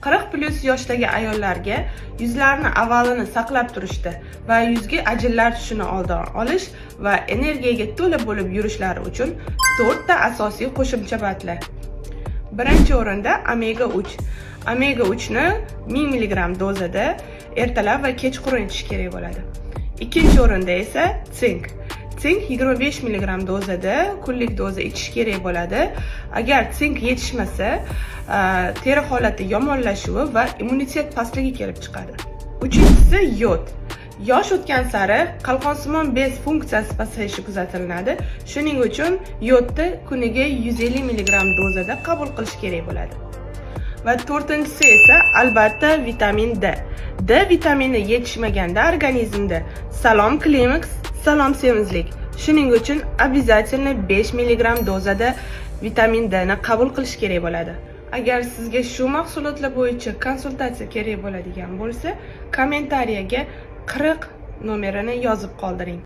40+ yoshdagi ayollarga yuzlarini ovalini saqlab turishda va yuzga ajinlar tushishini oldini olish va energiyaga to'la bo'lib yurishlari uchun to'rtta asosiy qo'shimcha БАД lar. Birinchi o'rinda omega 3. Omega 3 ni 1000 mg dozada ertalab va kechqurun ichish kerak bo'ladi. Ikkinchi o'rinda esa sink. Sink 25 mg dozada, kunlik doza ichish kerak bo'ladi. Agar sink yetishmasa, teri holati yomonlashuvi va immunitet pastligi kelib chiqadi. Uchinchisi yod. Yosh o'tgan sari qalqonsimon bez funksiyasi pasayishi kuzatiladi. Shuning uchun yodni kuniga 150 mg dozada qabul qilish kerak bo'ladi. Va to'rtinchisi esa, albatta, vitamin D. D vitamini yetishmaganda organizmda salom klimaks, salom semizlik. Shuning uchun обязательно 5 mg dozada vitamin D ni qabul qilish kerak bo'ladi. Agar sizga shu mahsulotlar bo'yicha konsultatsiya kerak bo'ladigan bo'lsa, kommentariyaga 40 nomerini yozib qoldiring.